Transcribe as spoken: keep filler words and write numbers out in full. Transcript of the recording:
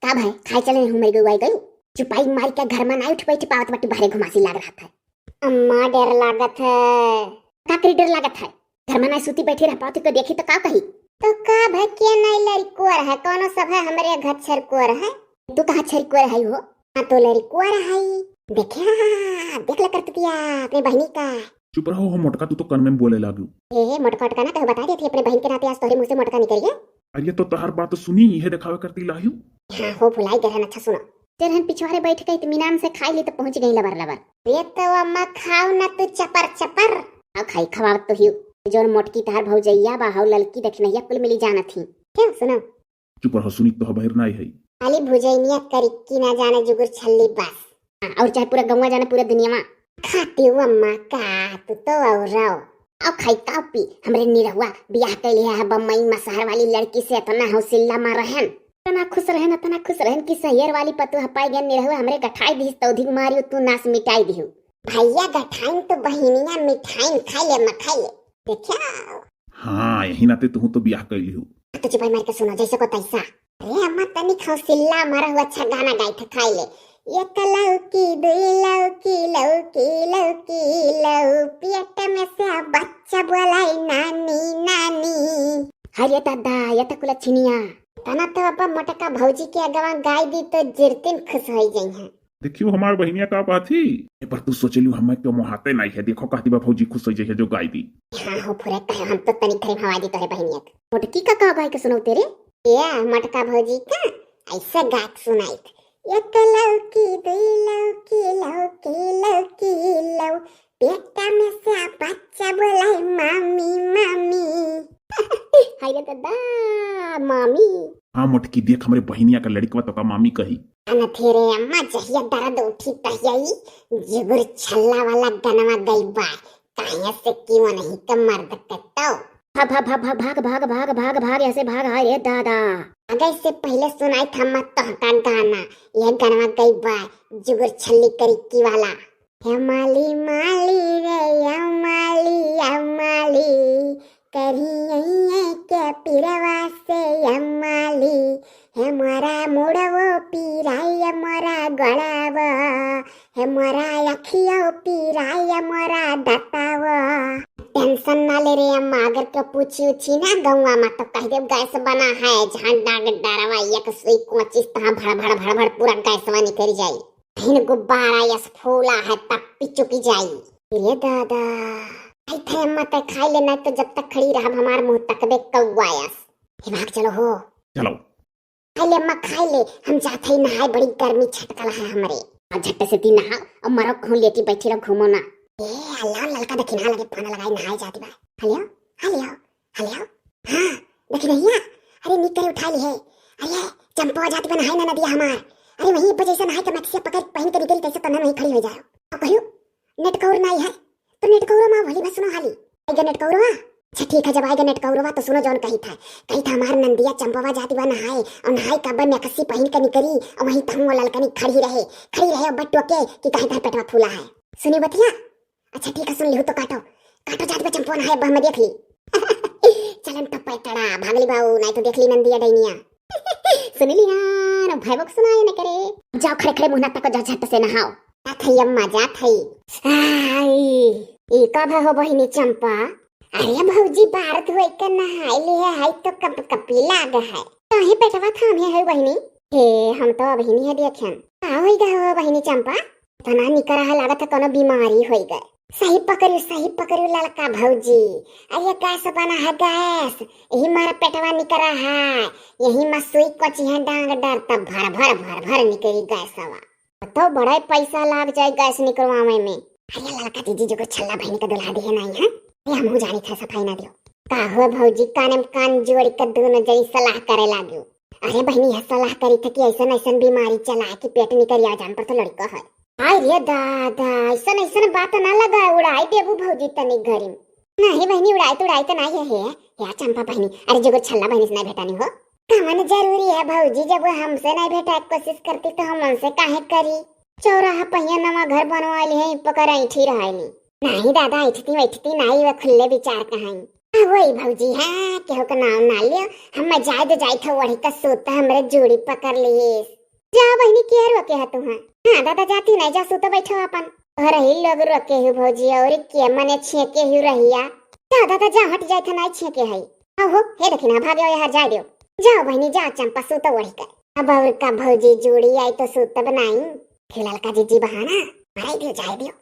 का भाई, खाए चले हूँ, मर गई, आई गई? चुपाई मार के घर में ना उठ बैठ पावत बाटी, बाहरे घुमासी लाग रहा था। अम्मा, डर लागत है। का करी डर लागत है? घर में ना सूती बैठी रह पावत, तो देखी तो का कही? तो का भाई, के नहीं लड़कुअर है, कौनो सब है हमरे घर छरकुअर है। तू कहाँ छरकुअर है हो? हाँ तो लड़कुअर है। देखे, देख ले करतुतिया अपने बहनी का। चुप रहो हो मोटका, तू तो कन में बोले लागू। ए, मोटका ओटका ना, तो बता देती अपने बहन के नाते आज तोहरे मुंह से मोटका निकल गया। अरे तो तहार बात सुनी, इहे देखावे करती लायू। हाँ हो, भुलाई गए रहन। अच्छा सुनो, जे रहन पिछवारे बैठ के इत्मीनान से खाई ली तो पहुंच गई लबर लबर। रे तो अम्मा खाओ ना तू चपर चपर। आओ खाई, खवावत तो हियो। जोन मोटकी तहार भौजैया बा, हाउ ललकी दखिनैया कुल मिली जानत ही। क्या सुनो? चुप रहो, सुनी तो बहिर नाई है। खाली भुजैनिया करी की ना जाने जुगुर छल्ली बस। हाँ, और चाहे पूरा गौवा जाने, पूरा दुनिया में। खाती हूँ अम्मा का, तू तो और रहो। आओ खाई का पी, हमरे निरहुआ बियाह कैले है बम्बई में शहर वाली लड़की से, इतना हौसिल्ला मार रहन, इतना खुश रहन, इतना खुश रहन कि सहियर वाली पतोह पाई गए निरहुआ, हमरे गठाई दिस तौधिक मारियो तू नास मिटाई दिहु। भैया गठाइन तो बहिनिया मिठाइन खाई ले, अम्मा खाई ले। देखा? हाँ, यही नाते तू तो बियाह कैली हूँ। तो चुपाई मार के सुनो, जैसे को तैसा। अरे अम्मा, तनिक हौसिल्ला मारा हुआ, अच्छा गाना गाई था, खाई ले। एक लौकी, दुई लौकी, लौकी, लौकी, लौ, पेट में से बच्चा बोलाई नानी, नानी। हरे दादा, ये तो कुला छिनिया। तना तो अब मोटका भौजी के अगवा गाई दी तो जिरतिन खुश होई जइहैं। देखियो हमार बहिनिया का बात ही। ए पर तू सोचलू हमें क्यों मोहाते नहीं है, देखो कहती बा भौजी खुश हो जाइए जो गाई दी। हाँ हो फुरे, कहे हम तो तनी खरे हवा दी तोरे बहिनिया के। मोटकी का का गाय के सुनौते रे? ए मोटका भौजी का ऐसे गाय के सुनाई। एक लौकी, दुई लौकी, लौकी, लौकी, लौ, पेटा में से बच्चा बोलाई मामी, मामी। हाय रे दादा, मामी। हाँ मोटकी, देख हमरे बहिनिया का लड़कवा तो का मामी कही। अनथेरे अम्मा, जहिया दर्द उठी तहिया ई जुगुर छल्ला वाला गनवा गई बा। काहे से कि वो नहीं के मर्द के तो। भाग, भाग, भाग, ऐसे भाग, हाय रे दादा। अगर इससे पहले सुनाई था मत तोहका गाना, यह गनवा गई बा जुगुर छल्ली करी की वाला। हे माली, माली रे, या माली, या माली, करिए के पिरवा से या माली, हे मोरा मुड़वो पिराई, या मोरा गड़ावा, हे मोरा अखियो पिराई, या मोरा दतावा। टेंशन ना ले रे अम्मा, अगर के पूछी उछी ना गौवा में तो कह देब गैस बना है, झंडा के डरवा एक सुई कोचिस तहाँ भड़ भड़ भड़ भड़ पूरा गैसवा निकल जाई। फिर गुब्बारा यस फूला है तब पिचुकी जाई। रे दादा, आई थे अम्मा ते खाई ले, नहीं तो जब तक खड़ी रहब हमार मुंह तकबे कौआ यस। हे भाग चलो हो। चलो। खाई ले अम्मा, खाई ले, हम जात हई नहाए, बड़ी गर्मी छटकल है हमरे। और झट से ती नहा और मरो कहूँ लेटी बैठी रहो, घूमो ना। ए अल्लाह, ललका देखी ना लगे पाना लगाई नहाए जाती बा। हलियो, हलियो, हलियो। हाँ, देखी नहीं है? अरे नीक करे उठा ली है। अरे चंपवा जाती बा नहाए ना नदिया हमार। अरे वहीं पर जैसे नहाए के मैक्सिया पकड़ पहन के निकली तैसे तन्ना वहीं खड़ी हो जाओ। और कहियो नेटकौर नाई है तो नेटकौरो माँ भली बस सुनो हाली। आएगा नेटकौरवा? अच्छा ठीक है, जब आएगा नेटकौरवा तो सुनो जौन कही था। कही था हमार नंदिया चंपवा जाती बा नहाए और नहाए का बा मैक्सी पहन के निकली और वहीं तहु वो ललकनी खड़ी रहे, खड़ी रहे और बट टोके कि काहे तार पेटवा फूला है। सुनी बतिया? अच्छा ठीक है, सुन लिहू तो काटो, काटो जात बा चंपवा नहाए, अब हम देख ली। चलन तो पैतड़ा भागली बाऊ, नहीं तो देख ली नंदिया डैनिया। सुन लिया ना भाई, वो सुनाए न करे। जाओ खड़े खड़े मुंह ना तको, जा झट से नहाओ। जात हई अम्मा, जात हई। आई, ई कब हो बहिनी चंपा? अरे भौजी, बारत होई के नहाए लिहे है तो कप कपी लाग है। काहे पेटवा थामे है बहिनी? हे, हम तो अबहिनी है देखेन। का होई गए हो बहिनी चंपा? तना निकरा है, लागत है कोनो बीमारी होई गए। सही पकड़ियो, सही पकड़ियो ललका भौजी। अरे गैस बना है गैस, यही मारा पेटवा निकरा है, यही मा सुई कोची है डांग डर, तब भर भर भर भर निकली गैसवा। तो बड़ा पैसा लाग जाए गैस निकलवावे में। अरे ललका दीदी जो को छल्ला बहिनी का दुल्हा दिहे नहीं है, ये हमहू जानी था सफाई ना दियो। का हुआ भौजी, काने में कान जोड़ के दोनों जनी सलाह करे लागियो। अरे बहिनी, यह सलाह करी थे कि ऐसन ऐसन बीमारी चलाए कि पेट निकल आ जान पर तो लड़का है। हाय रे दादा, ऐसन ऐसन बात ना लगा, उड़ाई देबू भौजी तनी घरी। नहीं बहिनी, उड़ाई तो उड़ाई तो नहीं है, हे, या चंपा बहिनी, अरे जो छल्ला बहिनी से नहीं भेटानी हो। कमन जरूरी है भौजी, जब वो हमसे नहीं भेटा के कोशिश करती तो हम उनसे काहे करी? चौराहा पहिया नवा घर बनवा ली है, पकड़ ऐठी रहाई ली। नहीं दादा, ऐठती वैठती नहीं, वे खुले विचार कहाई। आ, वही भौजी, हाँ, केहू का नाम ना लियो। हम जाए दे, जाइत हौ ओढ़ी का सूत, हमरे जूड़ी पकड़ लिहिस। जा बहिनी, के रोके है तुहाँ? हाँ दादा, जाती नहीं, जा सूत बैठो अपन। तोहरे ही लोग रोके हौ भौजी, और के मने छेके हौ रहिया। जा दादा, जा, हट जाइत है, नहीं छेके है। आओ हो, हे देखी ना, भागे हो यार, जाए दियो। जाओ बहिनी, जाओ चंपा, सूत ओढ़ी का। अब और का भौजी, जूड़ी आई तो सूतब नाई। फिर ललका जीजी बहाना, मराई दियो, जाए दियो।